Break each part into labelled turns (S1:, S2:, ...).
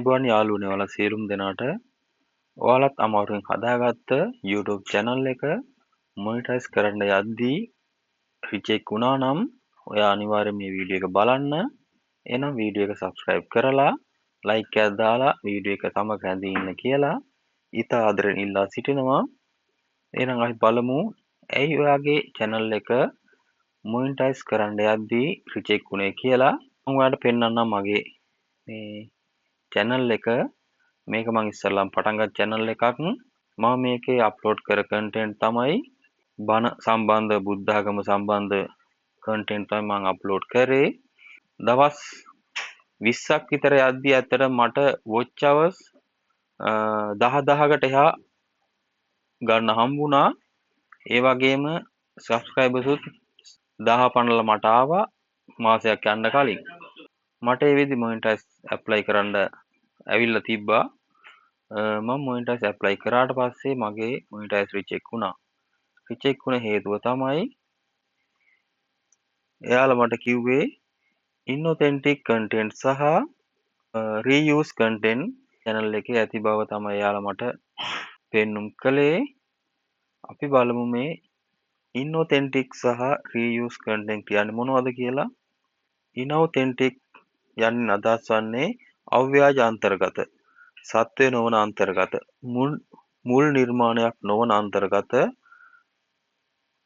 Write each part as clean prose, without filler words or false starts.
S1: ආයුබෝවන් යාළුවනේ, ඔයාලා සියලුම දෙනාට ඔයාලත් අමාරුවෙන් හදාගත්ත YouTube channel එක මොනිටයිස් කරන්න යද්දී රිජෙක්ට් වුණා නම් ඔයා අනිවාර්යයෙන් මේ වීඩියෝ එක බලන්න. එහෙනම් වීඩියෝ එක සබ්ස්ක්‍රයිබ් කරලා ලයික් එකක් දාලා වීඩියෝ එක සමග රැඳී ඉන්න කියලා ඉතා ආදරෙන් ඉල්ලා සිටිනවා. එහෙනම් අපි බලමු ඇයි ඔයාගේ channel එක මොනිටයිස් කරන්න යද්දී රිජෙක්ට් වුණේ කියලා. මම ඔයාලට පෙන්වන්නම් මගේ මේ channel එක. මේක මං ඉස්සෙල්ලාම පටන් ගත්ත channel එකක්. මම මේකේ අප්ලෝඩ් කර content තමයි බණ සම්බන්ධ, බුද්ධාගම සම්බන්ධ content තමයි මං අප්ලෝඩ් කරේ. දවස් 20ක් විතර යද්දී ඇත්තට මට watch hours 10,000කට එහා ගන්න හම්බුණා. ඒ වගේම subscribers උත් 1000 පනලා මට ආවා මාසයක් යන්න කලින්. මට ඒ වෙද්දි මොනිටයිස් ඇප්ලයි කරන්න ඇවිල්ලා තිබ්බා. මම මොනිටයිස් ඇප්ලයි කරාට පස්සේ මගේ මොනිටයිස් රිජෙක්ට් වුණා. රිජෙක්ට් වුණ හේතුව තමයි එයාලා මට කිව්වේ ඉන්ඔතෙන්ටික් කන්ටෙන්ට් සහ රීයුස් කන්ටෙන්ට් චැනල් එකේ ඇති බව තමයි එයාලා මට පෙන්නුම් කළේ. අපි බලමු මේ ඉන්ඔතෙන්ටික් සහ රීයුස් කන්ටෙන්ට් කියන්නේ මොනවද කියලා. ඉන්ඔතෙන්ටික් යන්නේ අදහස් වන්නේ අව්‍යාජ අන්තර්ගත, සත්‍ය නොවන අන්තර්ගත, මුල් නිර්මාණයක් නොවන අන්තර්ගත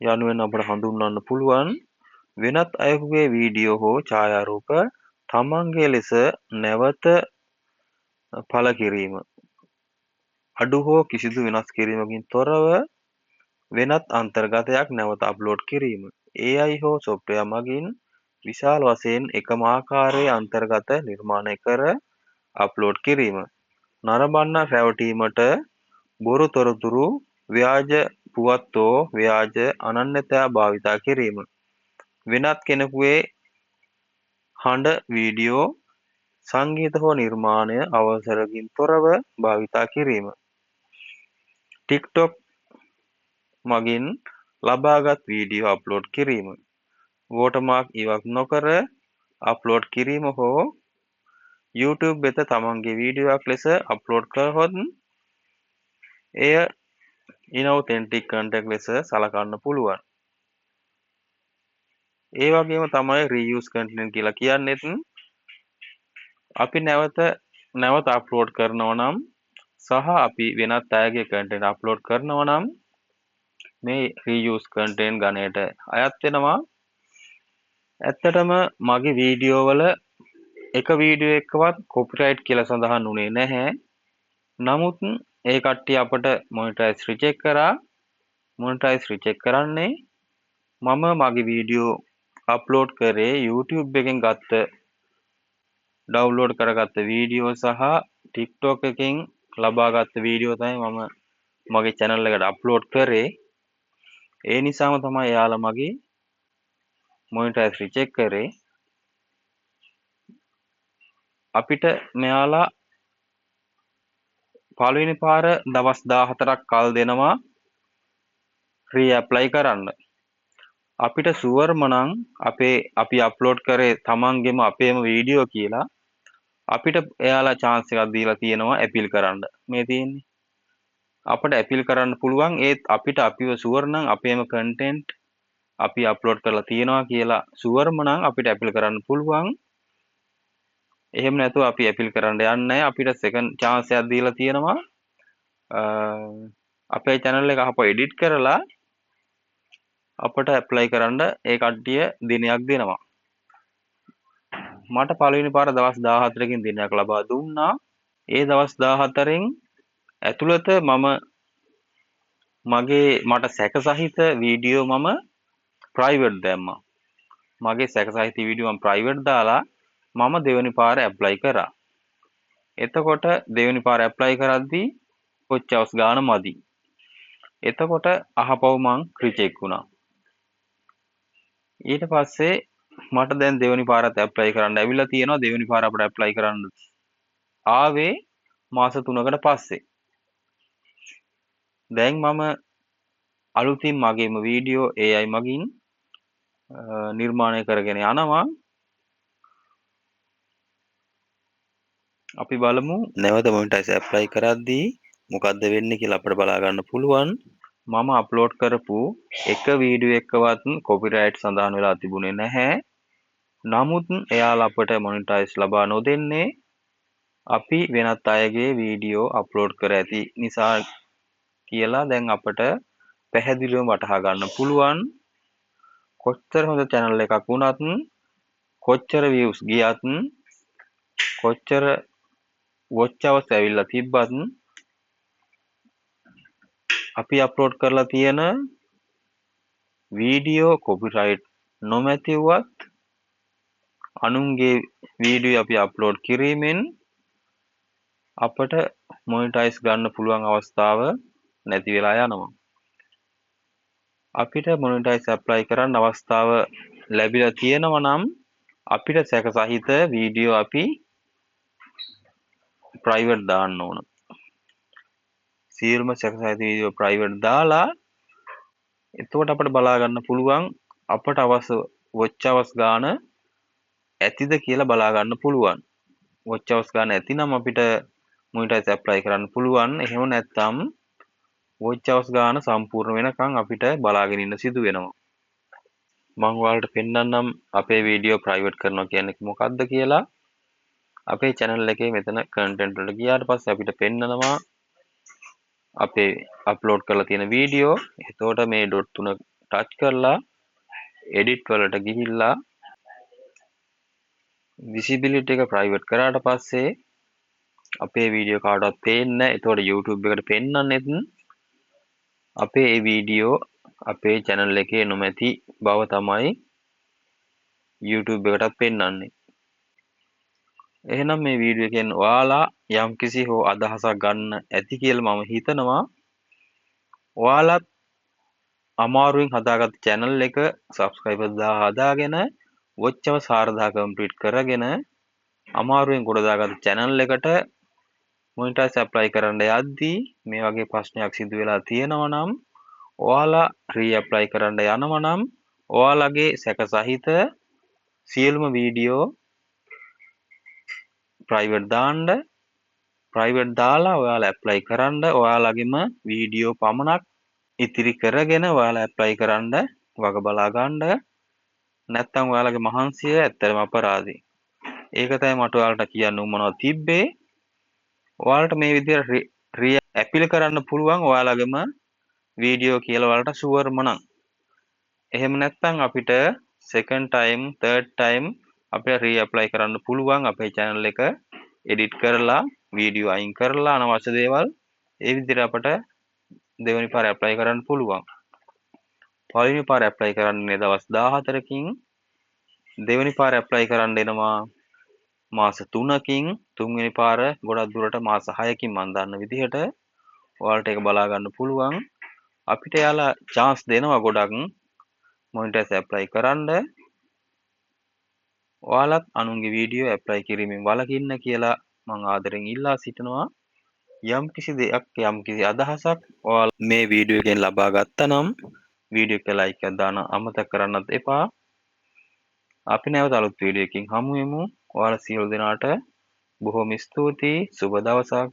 S1: යනුවෙන් අපට හඳුන්වන්න පුළුවන්. වෙනත් අයෙකුගේ වීඩියෝ හෝ ඡායාරූප තමන්ගේ ලෙස නැවත පළ කිරීම, අඩු හෝ කිසිදු වෙනස් කිරීමකින් තොරව වෙනත් අන්තර්ගතයක් නැවත අප්ලෝඩ් කිරීම, AI හෝ සොෆ්ට්වෙයාර් මගින් විශාල වශයෙන් එකම ආකාරයේ අන්තර්ගත නිර්මාණය කර අප්ලෝඩ් කිරීම, නරඹන්න රැවටීමට බොරු තොරතුරු, ව්‍යාජ පුවත් හෝ ව්‍යාජ අනන්‍යතා භාවිතා කිරීම, වෙනත් කෙනෙකුගේ හඬ, වීඩියෝ, සංගීත හෝ නිර්මාණය අවසරකින් තොරව භාවිතා කිරීම, TikTok මගින් ලබාගත් වීඩියෝ අප්ලෝඩ් කිරීම, වෝටර්මාර්ක් ඉවත් නොකර අප්ලෝඩ් කිරීම හෝ YouTube වෙත තමන්ගේ වීඩියෝවක් ලෙස අප්ලෝඩ් කළහොත් එය ඉන්ඔතෙන්ටික් කන්ටෙන්ට් ලෙස සලකන්න පුළුවන්. ඒ වගේම තමයි රීයුස් කන්ටෙන්ට් කියලා කියන්නේත් අපි නැවත නැවත අප්ලෝඩ් කරනවා නම් සහ අපි වෙනත් අයගේ කන්ටෙන්ට් අප්ලෝඩ් කරනවා නම් මේ රීයුස් කන්ටෙන්ට් ගණයට අයත් වෙනවා. ඇත්තටම මගේ වීඩියෝ වල එක වීඩියෝ එකකවත් කොපිරයිට් කියලා සඳහන් වුණේ නැහැ. නමුත් ඒ කට්ටිය අපට මොනිටයිස් රිජෙක්ට් කරා. මොනිටයිස් රිජෙක්ට් කරන්නේ මම මගේ වීඩියෝ අප්ලෝඩ් කරේ YouTube එකෙන් ගත්ත ඩවුන්ලෝඩ් කරගත්ත වීඩියෝ සහ TikTok එකෙන් ලබාගත්ත වීඩියෝ තමයි මම මගේ channel එකට අප්ලෝඩ් කරේ. ඒ නිසාම තමයි එයාලා මගේ මොනිටයිස් රිජෙක්ට් කරේ. අපිට මෙයාලා පළවෙනි පාර දවස් 14ක් කල් දෙනවා රීඇප්ලයි කරන්න. අපිට ෂුවර්ම නම් අපි අප්ලෝඩ් කරේ තමන්ගේම අපේම වීඩියෝ කියලා අපිට එයාලා චාන්ස් එකක් දීලා තියෙනවා ඇපීල් කරන්න. මේ තියෙන්නේ අපිට ඇපීල් කරන්න පුළුවන්. ඒත් අපිට අපිව ෂුවර් නම් අපේම කන්ටෙන්ට් අපි අප්ලෝඩ් කරලා තියෙනවා කියලා ෂුවර්ම නම් අපිට ඇපීල් කරන්න පුළුවන්. එහෙම නැතුව අපි ඇපීල් කරන්න යන්නේ නැහැ. අපිට සෙකන්ඩ් චාන්ස් එකක් දීලා තියෙනවා. අපේ channel එක ආපහු එඩිට් කරලා අපට ඇප්ලයි කරන්න ඒ කට්ටිය දිනයක් දෙනවා. මට පළවෙනි පාර දවස් 14කින් දිනයක් ලබා දුන්නා. ඒ දවස් 14න් ඇතුළත මම මට සැක සහිත වීඩියෝ මම ප්‍රයිවට් දැම්මා. මගේ සැක සහිත වීඩියෝ මම ප්‍රයිවට් දාලා මම දෙවෙනි පාර ඇප්ලයි කරා. එතකොට දෙවෙනි පාර ඇප්ලයි කරද්දී වොච් අවර්ස් ගාන මදි. එතකොට අහපව් මං රිජෙක්ට් වුණා. ඊට පස්සේ මට දැන් දෙවෙනි පාරත් ඇප්ලයි කරන්න ඇවිල්ලා තියෙනවා. දෙවෙනි පාර අපිට ඇප්ලයි කරන්න ආවේ මාස 3කට පස්සේ. දැන් මම අලුතින් මගේම වීඩියෝ AI මගින් නිර්මාණය කරගෙන යනවා. අපි බලමු නැවත මොනිටයිස් ඇප්ලයි කරද්දී මොකද්ද වෙන්නේ කියලා අපිට බලා ගන්න පුළුවන්. මම අප්ලෝඩ් කරපු එක වීඩියෝ එකකවත් කොපිරයිට් සඳහන් වෙලා තිබුණේ නැහැ. නමුත් එයාලා අපට මොනිටයිස් ලබා නොදෙන්නේ අපි වෙනත් අයගේ වීඩියෝ අප්ලෝඩ් කර ඇති නිසා කියලා දැන් අපට පැහැදිලිවම වටහා ගන්න පුළුවන්. කොච්චර හොඳ චැනල් එකක් වුණත්, කොච්චර views ගියත්, කොච්චර watch hours ඇවිල්ලා තිබ්බත් අපි අප්ලෝඩ් කරලා තියෙන වීඩියෝ කොපිරයිට් නොමැති වුවත් අනුන්ගේ වීඩියෝ අපි අප්ලෝඩ් කිරීමෙන් අපට මොනිටයිස් ගන්න පුළුවන් අවස්ථාව නැති වෙලා යනවා. අපිට මොනිටයිස් ඇප්ලයි කරන්න අවස්ථාව ලැබිලා තියෙනවා නම් අපිට සැක සහිත වීඩියෝ අපි ප්‍රයිවට් දාන්න ඕන. සියලුම සැක සහිත වීඩියෝ ප්‍රයිවට් දාලා එතකොට අපිට බලා ගන්න පුළුවන් අපට අවශ්‍ය වොච් අවර්ස් ගාන ඇතිද කියලා බලා ගන්න පුළුවන්. වොච් අවර්ස් ගාන ඇතිනම් අපිට මොනිටයිස් ඇප්ලයි කරන්න පුළුවන්. එහෙම නැත්නම් වොච් අවර්ස් ගාන සම්පූර්ණ වෙනකන් අපිට බලාගෙන ඉන්න සිදු වෙනවා. මං ඔයාලට පෙන්නන්නම් අපේ වීඩියෝ ප්‍රයිවට් කරනවා කියන්නේ මොකද්ද කියලා. අපේ චැනල් එකේ මෙතන කන්ටෙන්ට් වලට ගියාට පස්සේ අපිට පෙන්නනවා අපේ අප්ලෝඩ් කරලා තියෙන වීඩියෝ. එතකොට මේ ඩොට් තුන ටච් කරලා එඩිට් වලට ගිහිල්ලා විසිබිලිටි එක ප්‍රයිවට් කරාට පස්සේ අපේ වීඩියෝ කාටවත් පේන්නේ නැහැ. එතකොට YouTube එකට පෙන්නන්නෙත් අපේ ඒ වීඩියෝ අපේ චැනල් එකේ නොමැති බව තමයි YouTube එකටත් පෙන්නන්නේ. එහෙනම් මේ වීඩියෝ එකෙන් ඔයාලා යම්කිසි හෝ අදහසක් ගන්න ඇති කියලා මම හිතනවා. ඔයාලත් අමාරුවෙන් හදාගත්ත චැනල් එක සබ්ස්ක්‍රයිබර් 1000 හදාගෙන වොච් අවර්ස් 4000 කම්ප්ලීට් කරගෙන අමාරුවෙන් ගොඩ දාගත්ත චැනල් එකට මොනිටයිස් ඇප්ලයි කරන්න යද්දී මේ වගේ ප්‍රශ්නයක් සිදු වෙලා තියෙනවා නම්, ඔයාලා රී ඇප්ලයි කරන්න යනවා නම් ඔයාලගේ සැක සහිත සියලුම වීඩියෝ ප්‍රයිවට් දාන්න. ප්‍රයිවට් දාලා ඔයාලා ඇප්ලයි කරන්න. ඔයාලගේම වීඩියෝ පමණක් ඉතිරි කරගෙන ඔයාලා ඇප්ලයි කරන්න වග බලා ගන්න. නැත්තම් ඔයාලගේ මහන්සිය ඇත්තටම අපරාධයි. ඒක තමයි මට ඔයාලට කියන්න උවමනාව තිබ්බේ. ඔයාලට මේ විදිහට රී ඇපිල් කරන්න පුළුවන් ඔයාලගේම වීඩියෝ කියලා ඔයාලට ෂුවර්ම නම්. එහෙම නැත්තම් අපිට සෙකන්ඩ් ටයිම්, තර්ඩ් ටයිම් අපිට රී ඇප්ලයි කරන්න පුළුවන් අපේ චැනල් එක එඩිට් කරලා වීඩියෝ අයින් කරලා අනවශ්‍ය දේවල් ඒ විදිහට අපට දෙවෙනි පාර ඇප්ලයි කරන්න පුළුවන්. පළවෙනි පාර ඇප්ලයි කරන්නේ දවස් 14කින්, දෙවෙනි පාර ඇප්ලයි කරන්න එනවා මාස 3කින්, තුන්වෙනි පාර ගොඩක් දුරට මාස 6කින් මං දන්න විදිහට ඔයාලට ඒක බලා ගන්න පුළුවන්. අපිට එයාලා චාන්ස් දෙනවා ගොඩක් මොනිටයිස් ඇප්ලයි කරන්න. ඔයාලත් අනුන්ගේ වීඩියෝ ඇප්ලයි කිරීමෙන් වළකින්න කියලා මං ආදරෙන් ඉල්ලා සිටිනවා. යම් කිසි දෙයක් යම් කිසි අදහසක් ඔයාලා මේ වීඩියෝ එකෙන් ලබා ගත්තා නම් වීඩියෝ එක ලයික් එකක් දාන්න අමතක කරන්නත් එපා. අපි නැවත අලුත් වීඩියෝ එකකින් හමු වෙමු. ඔයාලා සියලු දෙනාට බොහොම ස්තුතියි. සුබ දවසක්.